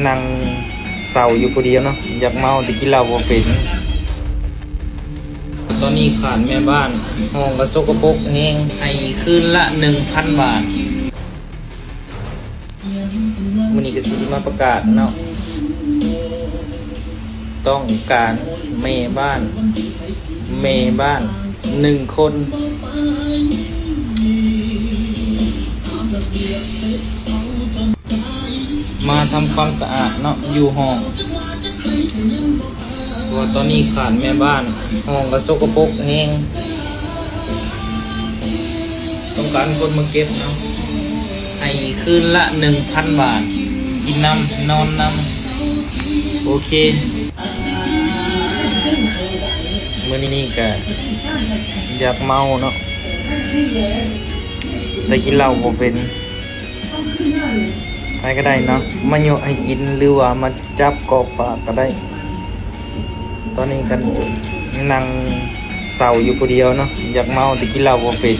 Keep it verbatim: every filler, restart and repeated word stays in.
นั่งเศร้าอยู่ผู้เดียวเนาะ อยากเมาแต่กินเหล้าบ่เป็น ตอนนี้ขาดแม่บ้าน ห้องก็สกปรกแฮง ให้คืนละหนึ่งพันบาท มื้อนี้ก็สิมาประกาศเนาะ ต้องการแม่บ้าน แม่บ้านหนึ่งคน มาทำความสะอาดเนาะ อยู่ห้อง เพราะว่าตอนนี้ขาดแม่บ้าน ห้องก็สกปรกแฮง ต้องการคนมาเก็บเนาะ ให้คืนละหนึ่งพันบาท กินนำ นอนนำ โอเค มื้อนี้ก็อยากเมาเนาะ แต่กินเหล้าบ่เป็น ใครก็ได้เนาะ มายั่วให้กิน หรือว่ามาจับกอกปากก็ได้ ตอนนี้ก็นั่งเศร้าอยู่ผู้เดียวเนาะ อยากเมาแต่กินเหล้าบ่เป็น